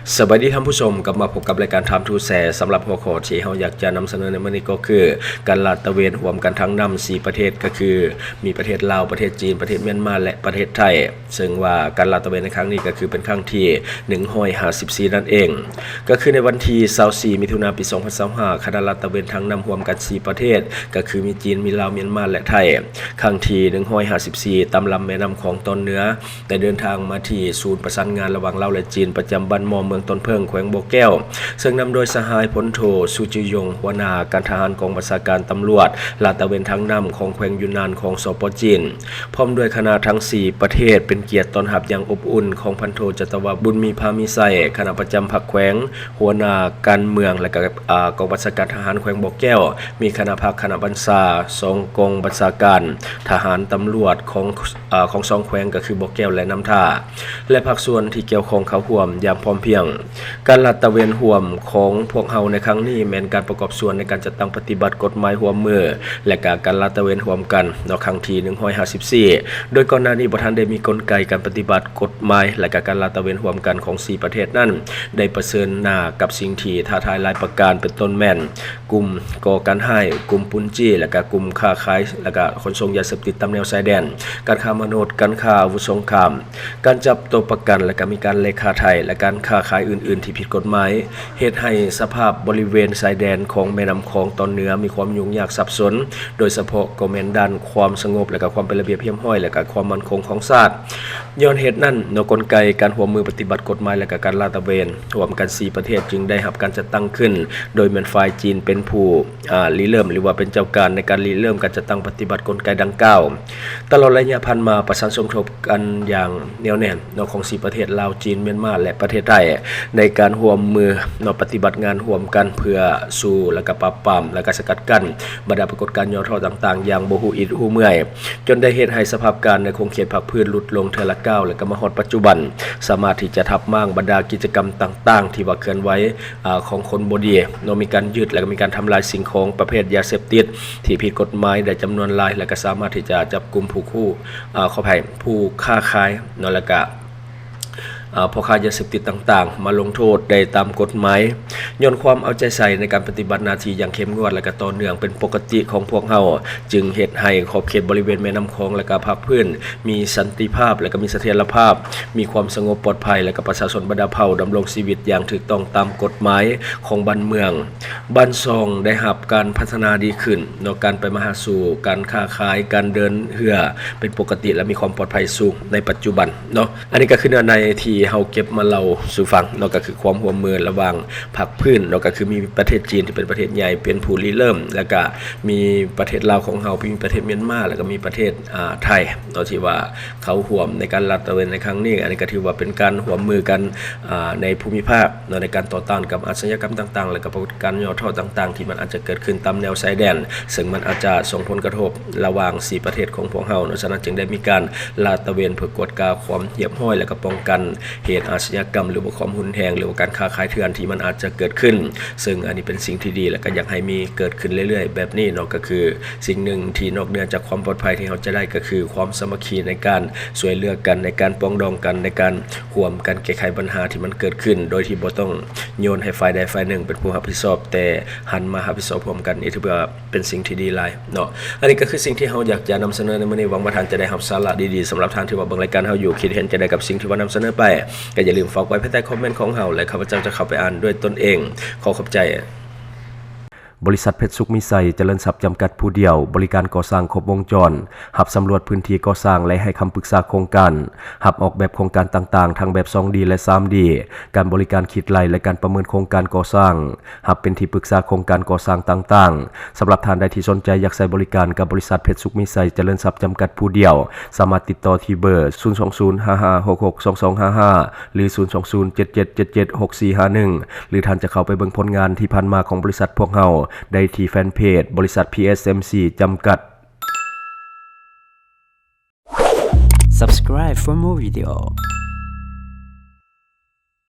ສະບາຍດີທ່ານຜູ້ຊົມ, ກັບມາພົບກັບລາຍການ Time to Share. ສຳລັບຫົວຂໍ້ທີ່ເຮົາຢາກຈະນຳສະເໜີໃນມື້ນີ້ກໍຄື ການລາດຕະເວນຮ່ວມກັນທາງນ້ຳສີ່ປະເທດ ກໍຄືມີປະເທດລາວ, ປະເທດຈີນ, ປະເທດມຽນມາ ແລະ ປະເທດໄທ. ເຊິ່ງວ່າການລາດຕະເວນໃນຄັ້ງນີ້ກໍຄືເປັນຄັ້ງທີໜຶ່ງຮ້ອຍຫ້າສິບສີ່ນັ້ນເອງ. ກໍຄືໃນວັນທີຊາວສີ່ ມິຖຸນາ ປີສອງພັນຊາວຫ້າ ຄະນະລາດຕະເວນທາງນ້ຳຮ່ວມກັນສີ່ປະເທດ ກໍຄືມີຈີນ, ມີລາວ, ມຽນມາ ແລະ ໄທ ຄັ້ງທີໜຶ່ງຮ້ອຍຫ້າສິບສີ່ ຕາມລຳແມ່ນ້ຳຂອງຕອນເໜືອ ໄດ້ເດີນທາງມາທີ່ສູນປະສານງານລະຫວ່າງລາວ ແລະ ຈີນ ປະຈຳບ້ານມໍ່ ເມືອງຕົ້ນເຜິ້ງ ແຂວງບໍ່ແກ້ວ ເຊິ່ງນຳໂດຍສະຫາຍ ພົນໂທ ຊູຈື່ຢົງ ຫົວໜ້າການທະຫານກອງບັນຊາການຕຳຫຼວດລາດຕະເວນທາງນ້ຳຂອງແຂວງຢູນນານຂອງ ສປ ຈີນ ພ້ອມດ້ວຍຄະນະທັງສີ່ປະເທດ ເປັນກຽດຕ້ອນຮັບຢ່າງອົບອຸ່ນຂອງ ພັນໂທ ຈັດຕະວາ ບຸນມີພາມີໄຊ ຄະນະປະຈຳພັກແຂວງ, ຫົວໜ້າການເມືອງ ແລະ ກະ ອາ ກອງບັນຊາການທະຫານແຂວງບໍ່ແກ້ວ, ມີຄະນະພັກ, ຄະນະບັນຊາ, ສອງກອງບັນຊາການທະຫານຕຳຫຼວດຂອງ ອາ ຂອງສອງແຂວງ ກໍຄືບໍ່ແກ້ວ ແລະ ນ້ຳທາ ແລະ ພາກສ່ວນທີ່ກ່ຽວຂ້ອງເຂົ້າຮ່ວມຢ່າງພ້ອມພຽງ. ການລາດຕະເວນຮ່ວມຂອງພວກເຮົາໃນຄັ້ງນີ້ ແມ່ນການປະກອບສ່ວນໃນການຈັດຕັ້ງປະຕິບັດກົດໝາຍຮ່ວມມື ແລະ ກະການລາດຕະເວນຮ່ວມກັນເນາະ ຄັ້ງທີໜຶ່ງຮ້ອຍຫ້າສິບສີ່ ໂດຍກ່ອນໜ້ານີ້ບໍ່ທັນໄດ້ມີກົນໄກການປະຕິບັດກົດໝາຍ ແລະ ກະການລາດຕະເວນຮ່ວມກັນຂອງສີ່ປະເທດນັ້ນ ໄດ້ປະເຊີນໜ້າກັບສິ່ງທີ່ທ້າທາຍຫຼາຍປະການ ເປັນຕົ້ນແມ່ນ ກຸ່ມກໍ່ການຮ້າຍ, ກຸ່ມປຸ້ນຈີ້ ແລະ ກະກຸ່ມຄ້າຂາຍ ແລະ ກະຂົນສົ່ງຢາເສບຕິດຕາມແນວຊາຍແດນ, ການຄ້າມະນຸດ, ການຄ້າອາວຸດສົງຄາມ, ການຈັບຕົວປະກັນ ແລະ ກະມີການແລກຄ້າໄທ ແລະ ການຄ້າຂາຍອື່ນໆທີ່ຜິດກົດໝາຍ, ເຮັດໃຫ້ສະພາບບໍລິເວນຊາຍແດນຂອງແມ່ນ້ຳຂອງຕອນເໜືອມີຄວາມຫຍຸ້ງຍາກສັບສົນ, ໂດຍສະເພາະກໍແມ່ນດ້ານຄວາມສະຫງົບ ແລະ ກະຄວາມເປັນລະບຽບຮຽບຮ້ອຍ ແລະ ກະຄວາມໝັ້ນຄົງຂອງຊາດ. ຍ້ອນເຫດນັ້ນເນາະ ກົນໄກການຮ່ວມມືປະຕິບັດກົດໝາຍ ແລະ ກະການລາດຕະເວນຮ່ວມກັນສີ່ປະເທດ ຈຶ່ງໄດ້ຮັບການຈັດຕັ້ງຂຶ້ນ ໂດຍແມ່ນຝ່າຍຈີນເປັນຜູ້ ອາ ລິເລີ່ມ ຫຼືວ່າເປັນເຈົ້າການໃນການລິເລີ່ມການຈັດຕັ້ງປະຕິບັດກົນໄກດັ່ງກ່າວ. ຕະຫຼອດໄລຍະຜ່ານມາ ປະສານສົມທົບກັນຢ່າງແໜ້ວແໜ້ນເນາະ ຂອງສີ່ປະເທດ ລາວ, ຈີນ, ມຽນມາ ແລະ ປະເທດໄທ ໃນການຮ່ວມມືເນາະ ປະຕິບັດງານຮ່ວມກັນເພື່ອສູ້ ແລະ ກະປາບປາມ ແລະ ກະສະກັດກັ້ນບັນດາປາກົດການຫຍໍ້ທໍ້ຕ່າງໆ ຢ່າງບໍ່ຮູ້ອິດຮູ້ເມື່ອຍ. ຈົນໄດ້ເຮັດໃຫ້ສະພາບການໃນຂົງເຂດພາກພື້ນຫຼຸດລົງເທື່ອລະກ້າວ ແລະ ກໍມາຮອດປັດຈຸບັນ ສາມາດທີ່ຈະທັບມ້າງບັນດາກິດຈະກຳຕ່າງໆ ທີ່ວ່າເຄື່ອນໄຫວ ອາ ຂອງຄົນບໍ່ດີເນາະ, ມີການຍຶດ ແລະ ກໍມີການທຳລາຍສິ່ງຂອງປະເພດຢາເສບຕິດທີ່ຜິດກົດໝາຍໄດ້ຈຳນວນຫຼາຍ ແລະ ກໍສາມາດທີ່ຈະຈັບກຸມຜູ້ ອາ ຂໍອະໄພ ຜູ້ຄ້າຂາຍເນາະ ແລະ ກໍ ອາ ພໍ່ຄ້າຢາເສບຕິດຕ່າງໆ ມາລົງໂທດໄດ້ຕາມກົດໝາຍ. ຍ້ອນຄວາມເອົາໃຈໃສ່ໃນການປະຕິບັດໜ້າທີ່ຢ່າງເຂັ້ມງວດ ແລະ ກໍຕໍ່ເນື່ອງເປັນປົກກະຕິຂອງພວກເຮົາ ຈຶ່ງເຮັດໃຫ້ຂອບເຂດບໍລິເວນແມ່ນ້ຳຂອງ ແລະ ກໍພາກພື້ນມີສັນຕິພາບ ແລະ ກໍມີສະຖຽນລະພາບ, ມີຄວາມສະຫງົບປອດໄພ ແລະ ກໍປະຊາຊົນບັນດາເຜົ່າດຳລົງຊີວິດຢ່າງຖືກຕ້ອງຕາມກົດໝາຍຂອງບ້ານເມືອງ. ບ້ານຊ່ອງໄດ້ຮັບການພັດທະນາດີຂຶ້ນເນາະ, ການໄປມາຫາສູ່, ການຄ້າຂາຍ, ການເດີນເຮືອເປັນປົກກະຕິ ແລະ ມີຄວາມປອດໄພສູງໃນປັດຈຸບັນເນາະ. ອັນນີ້ກໍຄືເນື້ອໃນທີ່ເຮົາເກັບມາເລົ່າສູ່ຟັງເນາະ, ກໍຄືຄວາມຮ່ວມມືລະຫວ່າງພາກພື້ນເນາະ, ກໍຄືມີປະເທດຈີນທີ່ເປັນປະເທດໃຫຍ່ເປັນຜູ້ລິເລີ່ມ, ແລ້ວກໍມີປະເທດລາວຂອງເຮົາ, ມີປະເທດມຽນມາ, ແລ້ວກໍມີປະເທດ ອາ ໄທເນາະ, ທີ່ວ່າເຂົ້າຮ່ວມໃນການລາດຕະເວນໃນຄັ້ງນີ້. ອັນນີ້ກໍຖືວ່າເປັນການຮ່ວມມືກັນ ອາ ໃນພູມິພາກເນາະ, ໃນການຕໍ່ຕ້ານກັບອາຊະຍາກຳຕ່າງໆ ແລ້ວກໍປາກົດການຫຍໍ້ທໍ້ຕ່າງໆ ທີ່ມັນອາດຈະເກີດຂຶ້ນຕາມແນວຊາຍແດນ, ເຊິ່ງມັນອາດຈະສົ່ງຜົນກະທົບລະຫວ່າງສີ່ປະເທດຂອງພວກເຮົາເນາະ. ສະນັ້ນຈຶ່ງໄດ້ມີການລາດຕະເວນເພື່ອກວດກາຄວາມຮຽບຮ້ອຍ ແລ້ວກໍປ້ອງກັນ ເຫດອາຊະຍາກຳ ຫຼືວ່າຄວາມຮຸນແຮງ ຫຼືວ່າການຄ້າຂາຍເຖື່ອນທີ່ມັນອາດຈະເກີດຂຶ້ນ, ເຊິ່ງອັນນີ້ເປັນສິ່ງທີ່ດີ ແລະ ກໍຢາກໃຫ້ມີເກີດຂຶ້ນເລື້ອຍໆແບບນີ້ເນາະ. ກໍຄືສິ່ງໜຶ່ງທີ່ນອກເໜືອຈາກຄວາມປອດໄພທີ່ເຮົາຈະໄດ້ ກໍຄືຄວາມສາມັກຄີໃນການຊ່ວຍເຫຼືອກັນ, ໃນການປອງດອງກັນ, ໃນການຮ່ວມກັນແກ້ໄຂບັນຫາທີ່ມັນເກີດຂຶ້ນ ໂດຍທີ່ບໍ່ຕ້ອງໂຍນໃຫ້ຝ່າຍໃດຝ່າຍໜຶ່ງເປັນຜູ້ຮັບຜິດຊອບ, ແຕ່ຫັນມາຮັບຜິດຊອບຮ່ວມກັນ. ນີ້ຖືວ່າ ເປັນສິ່ງທີ່ດີຫຼາຍເນາະ. ອັນນີ້ກໍຄືສິ່ງທີ່ເຮົາຢາກຈະນຳສະເໜີໃນມື້ນີ້. ຫວັງວ່າທ່ານຈະໄດ້ຮັບສາລະດີໆ. ສຳລັບທ່ານທີ່ວ່າເບິ່ງລາຍການເຮົາຢູ່ ຄິດເຫັນຈັ່ງໃດກັບສິ່ງທີ່ວ່ານຳສະເໜີໄປ ກໍຢ່າລືມຝາກໄວ້ພາຍໃຕ້ຄອມເມັນຂອງເຮົາ ແລະ ຂ້າພະເຈົ້າຈະເຂົ້າໄປອ່ານດ້ວຍຕົນເອງ. ຂໍຂອບໃຈ. ບໍລິສັດເພັດສຸກມີໄຊຈະເລີນຊັບຈຳກັດຜູ້ດຽວ ບໍລິການກໍ່ສ້າງຄົບວົງຈອນ, ຮັບສຳຫຼວດພື້ນທີ່ກໍ່ສ້າງ ແລະ ໃຫ້ຄຳປຶກສາໂຄງການ, ຮັບອອກແບບໂຄງການຕ່າງໆ ທັງແບບສອງດີ ແລະ ສາມດີ, ການບໍລິການຄິດໄລ່ ແລະ ການປະເມີນໂຄງການກໍ່ສ້າງ. ຮັບເປັນທີ່ປຶກສາໂຄງການກໍ່ສ້າງຕ່າງໆ. ສຳລັບທ່ານໃດທີ່ສົນໃຈຢາກໃຊ້ບໍລິການກັບບໍລິສັດເພັດສຸກມີໄຊຈະເລີນຊັບຈຳກັດຜູ້ດຽວ, ສາມາດຕິດຕໍ່ທີ່ເບີ ສູນສອງສູນ ຫ້າຫ້າຫົກຫົກ ສອງສອງຫ້າຫ້າ ຫຼື ສູນສອງສູນ ເຈັດເຈັດເຈັດເຈັດ ຫົກສີ່ຫ້າໜຶ່ງ ຫຼື ທ່ານຈະເຂົ້າໄປເບິ່ງຜົນງານທີ່ຜ່ານມາຂອງບໍລິສັດພວກເຮົາໄດ້ທີ່ແຟນເພຈ ບໍລິສັດ ພີເອສເອັມຊີ ຈຳກັດ. Subscribe for more video.